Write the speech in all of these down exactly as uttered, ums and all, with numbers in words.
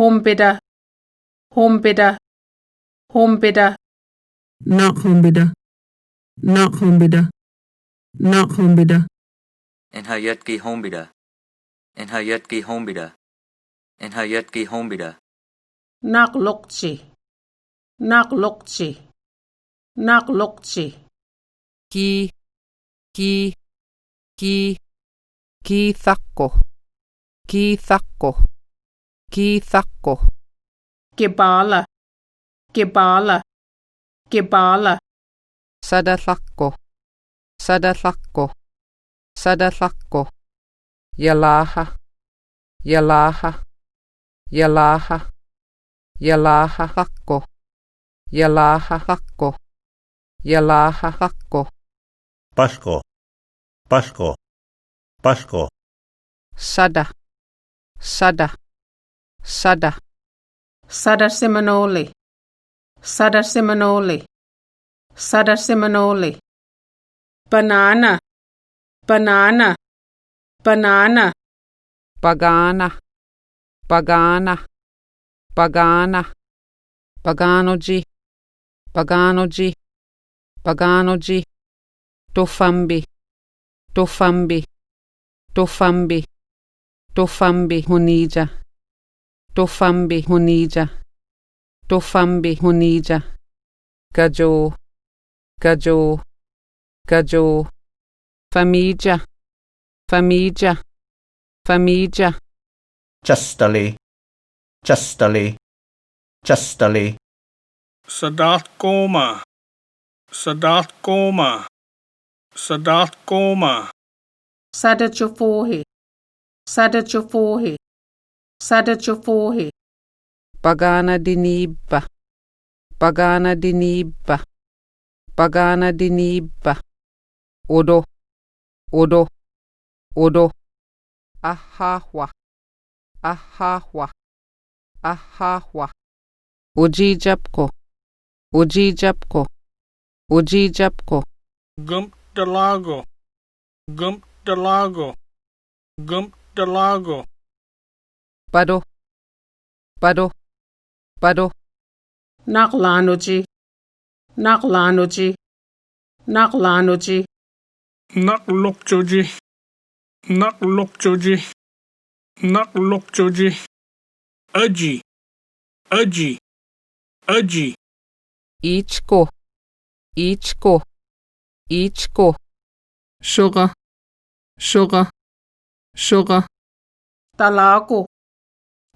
Humpita. Humpita. Humpita. Na'humpita. Na'humpita. Na'humpita. En ha jatki humpita. En ha jatki humpita. En ha jatki humpita. Na'lokti. Na'lokti. Na'lokti. Ki, ki, ki, ki sakko. Ki sakko. Ki sakko. Kipala. Kipala. Kipala. Sada sakko. Sada sakko. Sada sakko. Jalaha. Jalaha. Jalaha. Jalaha sakko. Jalaha sakko. Jalaha sakko. Pasko. Pasko. Pasko. Sada. Sada. Sada. Sada seminole. Sada seminole. Sada seminole. Banana. Banana. Banana. Pagana. Pagana. Pagana. Paganoji. Paganoji. Paganoji. Tofambi. Tofambi. Tofambi. Tofambi hunija. Tofambi hunija. Tofambi hunija. Kajo. Kajo. Kajo. Famija. Famija. Famija. Castali. Castali. Castali. Sadat koma. Sadat koma. Sadat koma. Sada cufuhi. Sada cufuhi. Sada cufuhi. Pagana dinibba. Pagana dinibba. Pagana dinibba. Odo. Odo. Odo. Ahahwa. Ahahwa. Ahahwa. Ojijabko. Ojijabko. Ojijabko. Gump dalago. Gump dalago. Gump dalago. Pado. Pado. Pado. Na'lanoji. Na'lanoji. Na'lanoji. Na'lokjoji. Na'lokjoji. Na'lokjoji. Aji. Aji. Aji. Ichko. Ichko. Ichko. Shoga. Shoga. Shoga. Talako.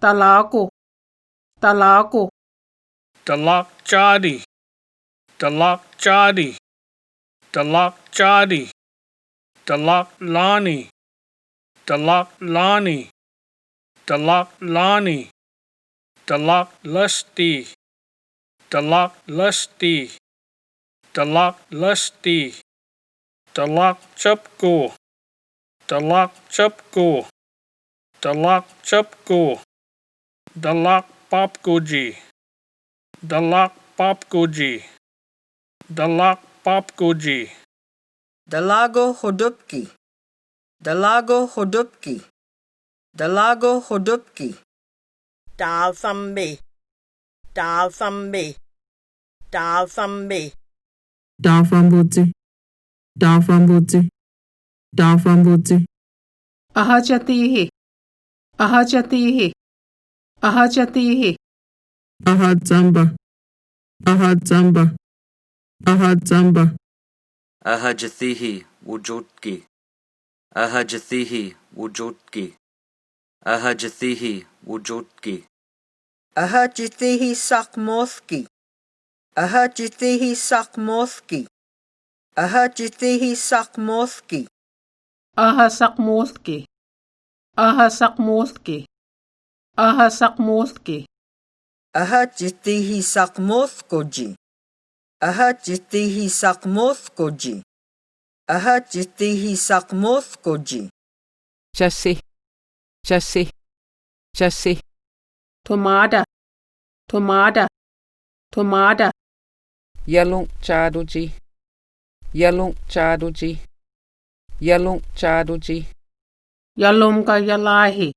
Talako. Talako. Talak jadi. Talak jadi. Talak jadi. Talak lani. Talak lani. Talak lani. Talak lasti. Talak lasti. Talak lasti. Talak capko. Talak capko. Talak capko. Talak papkoji. Talak papkoji. Talak papkoji. Dalago hodopki. Dalago hodopki. Dalago hodopki. Dalfambe. Dalfambe. Dalfambe. Dalfambuti. Dalfambuti. Dalfambuti. Ahajatihi. Ahajatihi. Ahajatihi. Ahatsamba. Ahatsamba. Ahatsamba. Ahajatihi wujutki. Ahajatihi wujutki. Ahajatihi wujutki. Ahajatihi sakmoski. Ahajatihi sakmoski. Ahajatihi sakmoski. Ahasakmoski. Ahasakmoski. Ahasakmoski. Ahajatihi sakmoskoji. Ahajatihi sakmoskoji. Ahajatihi sakmoskoji. Casi. Casi. Casi. Tomada. Tomada. Tomada. Yalung caduji. Yalung caduji. Yalung caduji. Yalumka yalahi.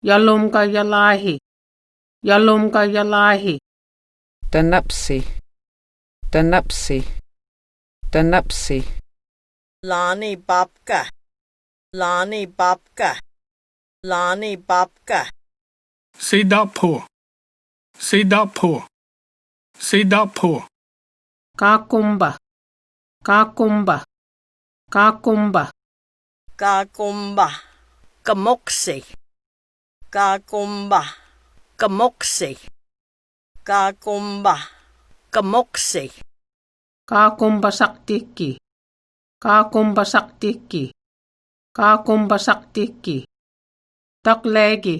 Yalumka yalahi. Yalumka yalahi. Tanapsi. Tanapsi. Tanapsi. Lani babka. Lani babka. Lani babka. Sidapo. Sidapo. Sidapo. Kakumba. Kakumba. Kakumba. Kakumba. Kamoksi. Kakumba. Kamoksi. Kakumba. Kamoksi. Kakumba saktiki. Kakumba saktiki. Kakumba saktiki. Taklegi.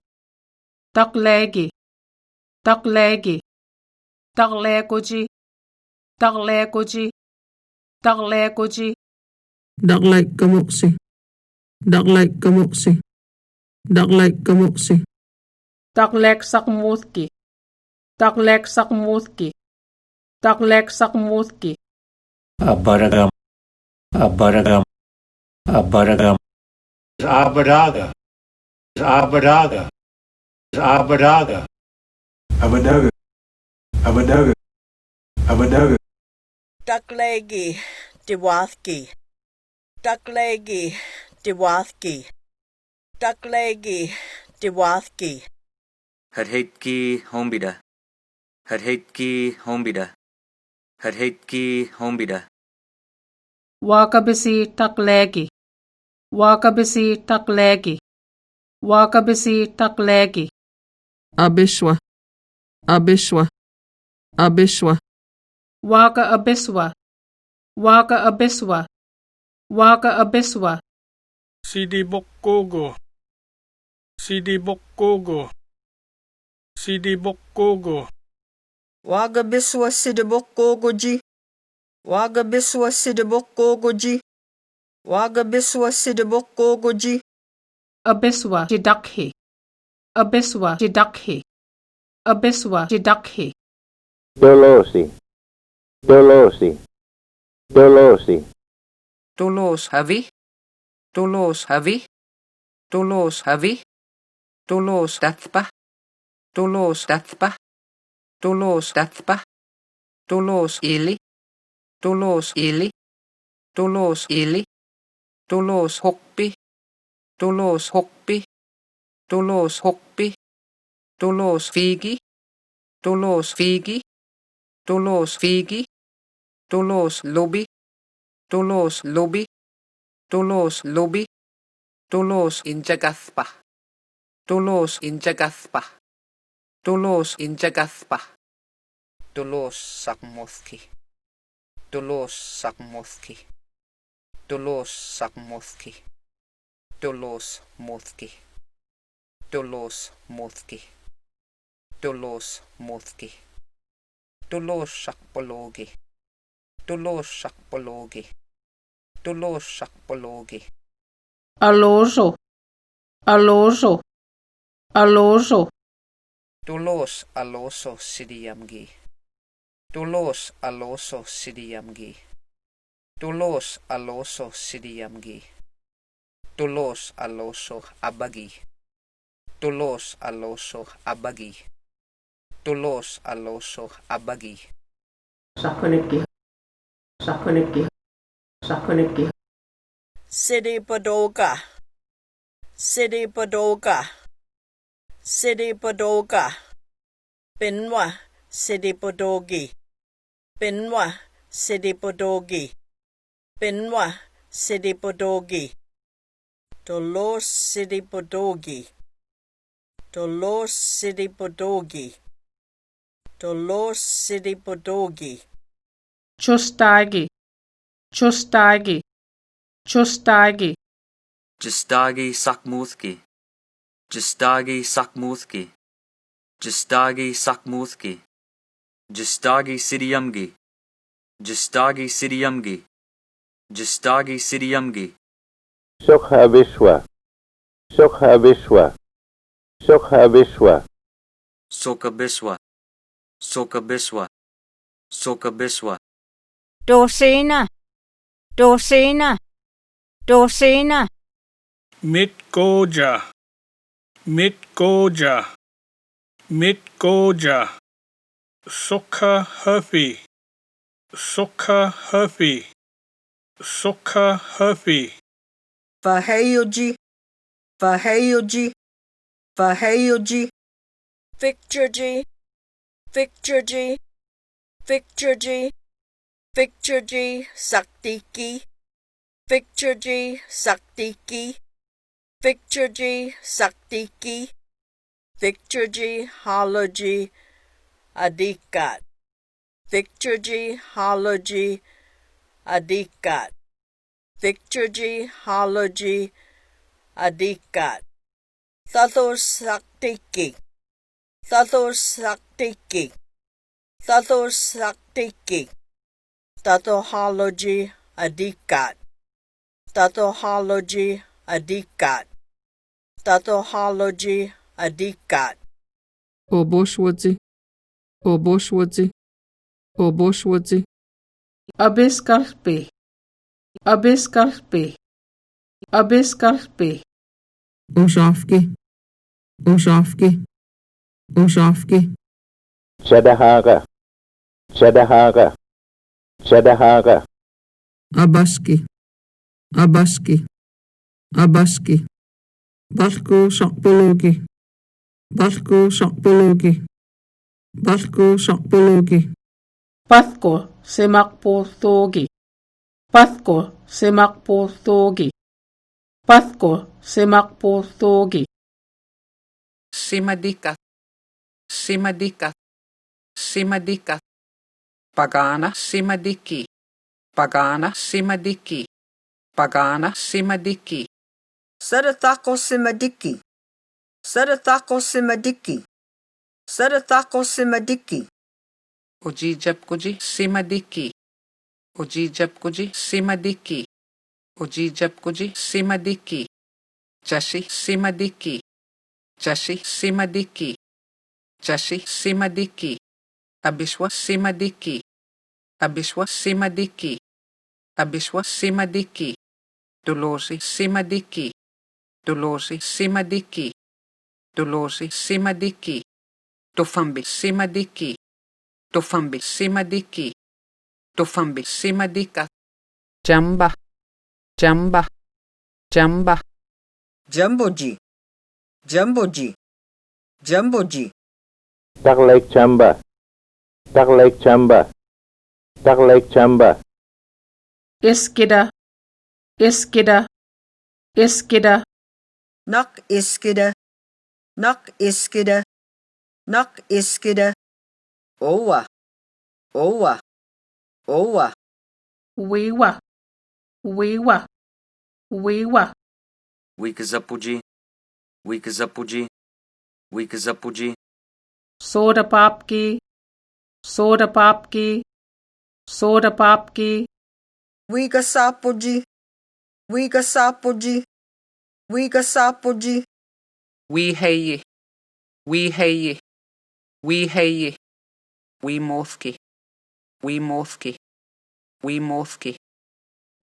Taklegi. Taklegi. Taklekuji. Taklekuji. Taklekuji. Taklek kamoksi. Taklek kamoksi. Taklek kamoksi. Taklek sakmuhki. Taklek sakmuhki. Taklek sakmuhki. Abadagam. Abadagam. Abadagam. Abadaga. Abadaga. Abadaga. Abadaga. Abadaga. Abadaga. Taklegi tiwahki. Taklegi tiwahki. Taklegi tiwahki. Hadheitki hombida. Hadheitki hombida. Hadheitki hombida. Wakabisi taklegi. Wakabisi taklegi. Wakabisi taklegi. Abiswa. Abiswa. Abiswa. Waka abiswa. Waka abiswa. Waka abiswa. Sidibokogo. Sidibokogo. Sidibokogo. Waka abiswa sidibokogoji. Waka abiswa sidibokogoji. Waka abiswa sidibokogoji. Abiswa jidakhi. Abiswa jidakhi. Abiswa jidakhi. Tolosi. Tolosi. Tolosi. Tulos havi. Tulos havi. Tulos havi. Tulos dathpa. Tulos dathpa. Tulos dathpa. Tulos ili. Tulos ili. Tulos ili. Tulos hokpi. Tulos hokpi. Tulos hokpi. Tulos figi. Tulos figi. Tulos figi. Tulos lubi. Tulos lubi. Tulos lubi. Tulos injagathpa. Tulos injagathpa. Tulos injagathpa. Tulos sakmuhki. Tulos sakmuhki. Tulos sakmuhki. Tulos muhki. Tulos muhki. Tulos muhki. Tulos sakpologi. Tulos sakpologi. Tulos sakpologi. Aloso. Aloso. Aloso. Tulos aloso sidiamgi. Tulos aloso sidiamgi. Tulos aloso sidiamgi. Tulos aloso abagi. Tulos aloso abagi. Tulos aloso abagi. Sakkonekki. Sakkonekki. Sakkonekki. Sidipodoga. Sidipodoga. Sidipodoga. Pinwa sidipodogi. Pinwa sidipodogi. Pinwa sidipodogi. Tulos sidipodogi. Tulos sidipodogi. Tulos sidipodogi. Chustagi. Chustagi. Chustagi. Chustagi sakmuhki. Chustagi sakmuhki. Chustagi sakmuhki. Chustagi sidiamgi. Chustagi sidiamgi. Chustagi sidiamgi. Sokhabiswa. Sokhabiswa. Sokhabiswa. Sokhabiswa. Sokhabiswa. Sokhabiswa. Dosena. Dosena. Dosena. Mitkoja. Mitkoja. Mitgoja. Sukkahafi. Sukkahafi. Sukkahafi. Fa'eoji. Fa'eoji. Fa'eoji. Fikirji. Fikirji. Fikirji. Fikirji saktiki. Fikirji saktiki. Fikirji saktiki. Fikirji haloji adikat. Fikirji haloji adikat. Fikirji haloji adikat. Tatosaktiki. Tatosaktiki. Tatosaktiki. Tatohaloji adikat. Tatohaloji adikat. Tatohaloji adikat. Obosuoti. Obosuoti. Obosuoti. Abeskalpe. Abeskalpe. Abeskalpe. Osafki. Osafki. Osafki. Shadahara. Shadahara. Shadahara. Abaski. Abaski. Abaski. Balko sakpologi. Balko sakpologi. Balko sakpologi. Balko semakpologi. Balko semakpologi. Balko semakpologi. Simadikat. Simadikat. Simadikat. Pagana simadiki. Pagana simadiki. Pagana simadiki. Sadatako simadiki. Sadatako simadiki. Sadatako simadiki. Ojijepkuji simadiki. Ojijepkuji simadiki. Ojijepkuji simadiki. Jasi simadiki. Jasi simadiki. Jasi simadiki. Abisua simadiki. Abisua simadiki. Abisua simadiki. Dolosi simadiki. Dolosi simadiki. Dolosi simadiki. Tofambi simadiki. Tofambi simadiki. Tofambi simadikat. Jamba. Jamba. Jamba. Jamboji. Jamboji. Jamboji. Taklek jamba. Taklek jamba. Taklek jamba. Eskida. Eskida. Eskida. Nak eskida. Nak eskida. Nak eskida. Owa. Owa. Owa. Wiwa. Wiwa. Wiwa. Wikasapuji. Wikasapuji. Wikasapuji. Sodapapki. Sodapapki. Sodapapki. Wikasapuji. Wikasapuji. Wikasapuji. Wiheyi. Wiheyi. Wiheyi. Wimothki. Wimothki. Wimothki.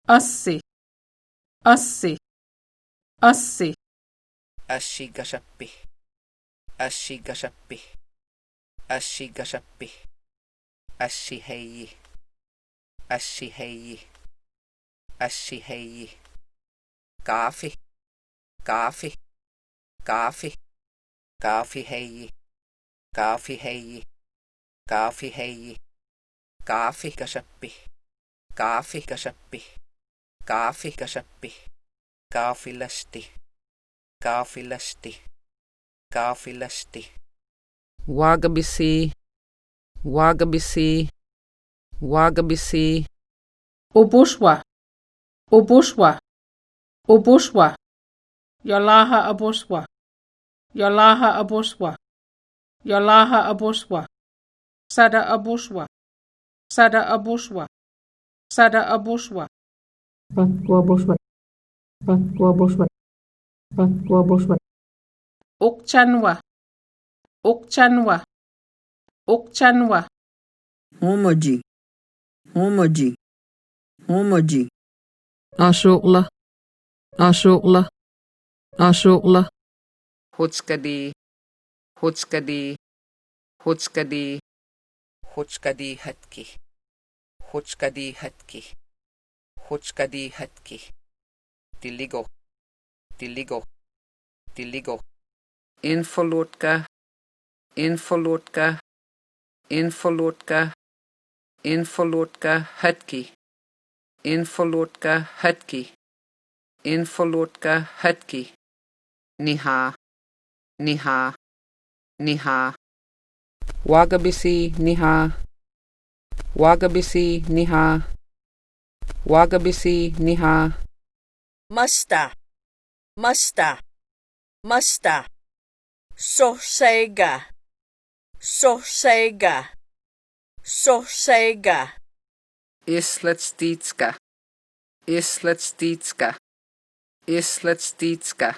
Assi. Assi. Assi. Assi gasappi. Assi gasappi. Assi gasappi. Assi heyi. Assi heyi. Assi heyi. Kaafi. Kaafi. Kaafi. Kaafi heyi. Kaafi heyi. Kaafi heyi. Kaafi gasappi. Kaafi gasappi. Kaafi gasappi. Kaafi lasti. Kaafi lasti. Kaafi lasti. Wagabisi. Wagabisi. Wagabisi. Oboswa. Oboswa. Oboswa. Yalaha aboswa. Yalaha aboswa. Yalaha aboswa. Sada aboswa. Sada aboswa. Sada aboswa. Patko aboswa. Patko aboswa. Patko aboswa. Okcanwa. Okcanwa. Okcanwa. Homoji. Homoji. Homoji. Asoqla. Asoqla. Asoqla. Hotskadi. Hotskadi. Hotskadii. Hotskadii hatki. Hotskadii hatki. Hotskadii hatki. Tiligo. Tiligo. Tiligo. Infolotka. Infolotka. Infolotka. Infolotka hatki. Infolotka hatki. Infolotka hatki. Niha. Niha. Niha. Wagabisi niha. Wagabisi niha. Wagabisi niha. Masta. Masta. Masta. Sohsaiga. Sohsaiga. Sohsaiga. Isletstitska. Isletstitska. Isletstitska.